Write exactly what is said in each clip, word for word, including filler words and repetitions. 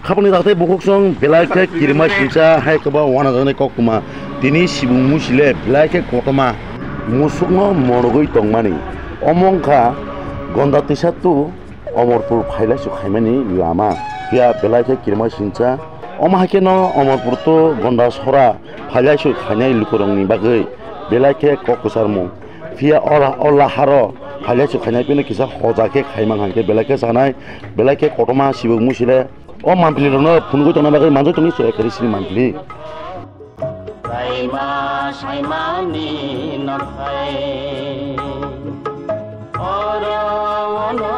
Khapangni daktai bukhuksong belai khe kirima singcha hai kwbang wanajaknai koktwma. Tini sibung musi le belai khe kotorma musukno monogwi tongmani. Omo wngkha Gonda twisa tu Omorpur phailaisu khaimani lama. Phiya belai khe kirima singcha. Omo hai kheno Omorpur tu Gonda sora phailaisu khainai lukurokni bagwi belai khe kok kwcharmung. Phiya o la-, o laharo phailaisu khainai phino kisa hoja khe khaimang hai khe belai khe sanai, belai khe kotorma sibuk musi le. O mampli rokno phunugwi tongna bagwi manjak tongni chwrai kari sini mampli. Raima saimani nokhai. Oro ono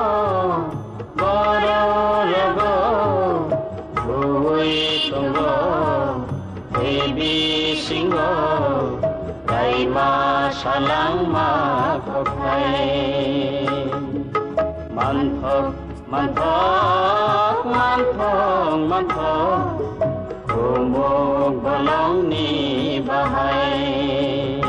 boro rogo bui tongo. Ebi singo raima salangma kokhai. Manthok, manthok, manthok, manthok, kumuk bolongni bahai.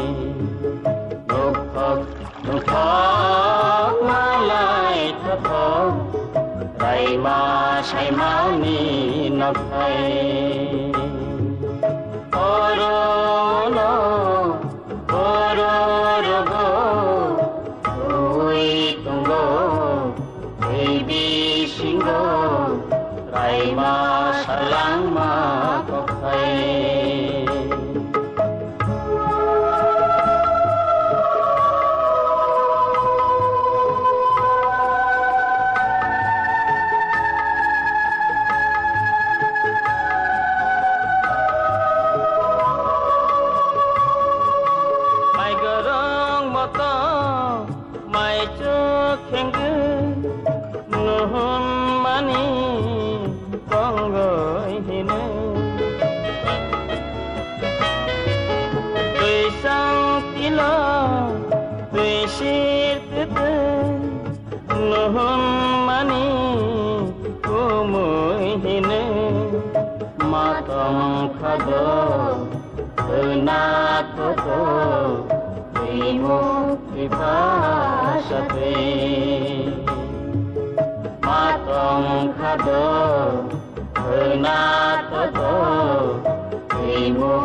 Nukthok, nukthok, malai thothok, raima saimani nokhai. Oro ono, oro rogo, ui tongo, ui bisingo, raima salangma kokhai. Mai gorong moto, mai chuk khengkhe, nuhun mani tongoi hino. Twi sang tilo, twi sir tete, nuhun mani kumui hino. Matong khado, Nato to, timo pipasa te. Matong khado, Nato to, timo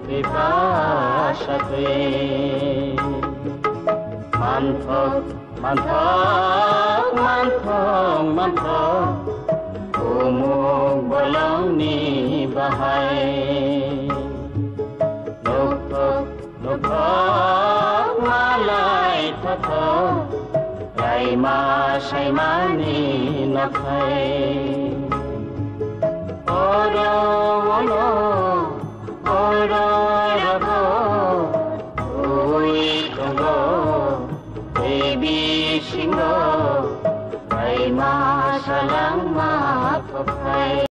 pipasa te. Manthok Manthok, manthok, manthok, kumuk bolongni bahai. Nukthok, nukthok, malai thothok, raima saimani nokhai. Oro ono, oro rogo, ui tongo. Ebi singo, raima salangma kokhai.